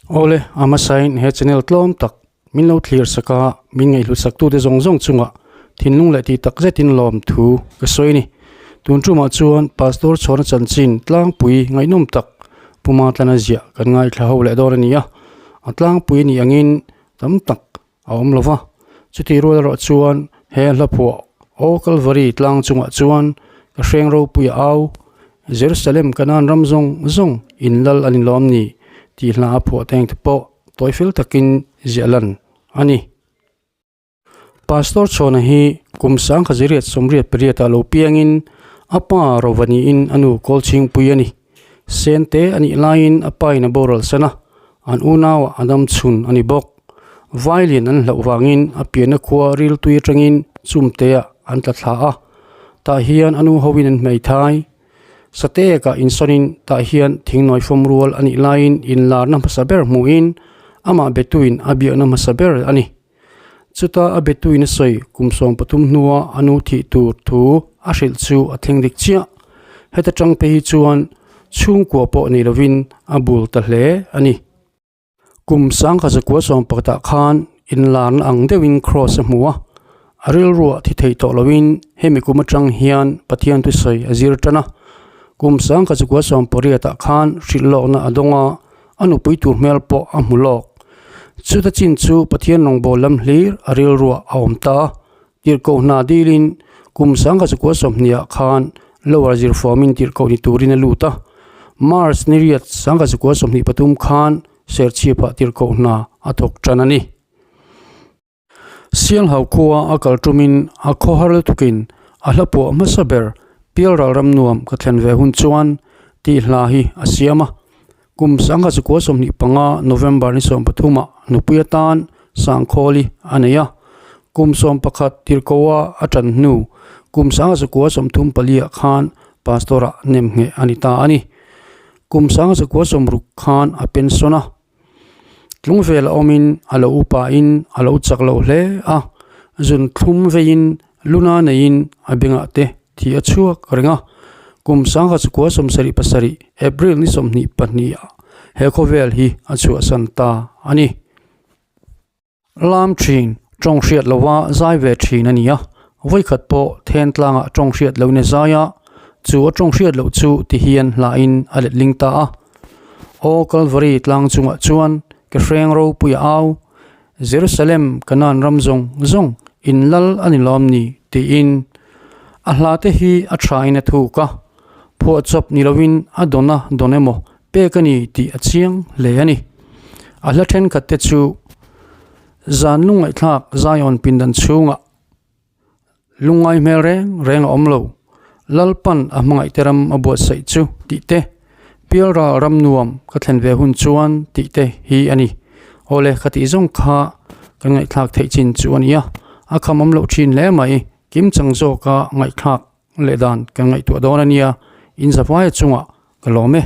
Awle, a hmasain he channel tlawm tak min lo thlir sak a, min ngaihhlut sak tute zawng zawng chungah thinlung leh tih tak zetin lawm thu ka sawi a ni. Tun tumah chuan Pastor Chhawna chanchin tlangpui ngaihnawm tak Puma tlana ziah kan ngaithla ho leh dawn a ni a, a tlangpui nih angin tam tak a awm lo va, chutih rual erawh chuan he hla phuah Aw Kalvari tlang chungah chuan ka hreng ropui a au, Jerusalem Kanaan ram zawng zawng in lal an inlawm ni tih hla a phuah teng te pawh tawi fel takin ziah lan a ni. Pastor Chhawna hi kum sangkhaziriat sawmriat pariatah lo piangin a pa Rova niin a nu Kawlchhingpui a ni. Sente a nih laiin a pain a boral san a, an unauah a dam chhun a ni bawk. Vailian an hlauh vangin a pianna khua riltui atangin chumteah an tla thla a, tah hian a nu hoin an hmeithai. Sateekah insawnin tah hian thingnawi fawm rual a nih laiin inlarna hmasa ber hmuhin amah betuin a biakna hmasa ber a ni. Chuta a betuin a sawi kum 13 hnua a nu thih tur thu a hrilh chu a thleng dik chiah. Heta tang phei hi chuan chhungkua pawh nei lovin a bul ta hle a ni. Kum sangkha zakua sawm pakhatah khan inlarna ang deuhin kraws a hmu a, a rilruah thi thei tawh lovin hemi kum atang hian Pathian thusawi a zir tan a. Kum sangkha zakua sawm pariatah khan hrilh lawkna a dawng a, a nupui tur hmel pawh a hmu lawk. Chuta chin chu Pathian rawngbâwl lam hlir a rilruah a awm ta a, tirhkoh hna dilin kum sangkha zakua sawmhniah khan Lower zirfawmin tirhkoh ni turin a lut a. March ni riat sangkha zakua 23 khan Serchhipah tirhkoh hna a thawk tan a ni. Sialhau khua a kal tumin a khawhar lutukin a hla puah hmasa ber Pialral ram nuam ka thlen ve hun chuan tih hla hi a siam a. Kum sangha chukua 25 November ni 13 ah nupui atan Sangkhawli a nei a. Kum 11 tirhkoa a tan hnu kum sangha chukua 34 ah khan Pastor ah nemngheh a ni ta a ni. Kum sangha chukua 60 khan a pension a. Tlung vel a awmin a lo upain a lo chak lo hle a, zun thlum veiin luna neiin a bengah te thi a chhuak reng a. Kum sangha chukua 77 April ni 22 ah he khawvel hi a chhuahsan ta a ni. Lam thin, tawng hriat lova zai ve thin a ni a, vawikhat pawh then tlangah tawng hriat loin a zai a, chu a tawng hriat loh chu ti hian hlahin a let ling ta a. Aw Kalvari tlang chungah chuan ke hreng ropui a au, Jerusalem Kanaan ram zawng zawng in lal a ni lawm ni tiin. A hla te hi a thain a thuk a, phuahchawp ni loin a dawn a dawn emaw pek a ni tih a chiang hle a ni. A hla thenkhat te chu zan lungngaihthlak Zion pindan chhungah lungngai hmel reng reng a awm lo, Lalpan a hmangaih te ram a buatsaih chu tih te, Pialral ram nuam ka thlen ve hun chuan tih te hi a ni. Awle ka tih zawng kha kan ngaihthlak theih chin chu a ni a, a kham awm loh thin hle mai, kimchang zawka ngaihthlak leh dan kan ngaihtuah dawn a nia, in zavaia chungah ka lawm e.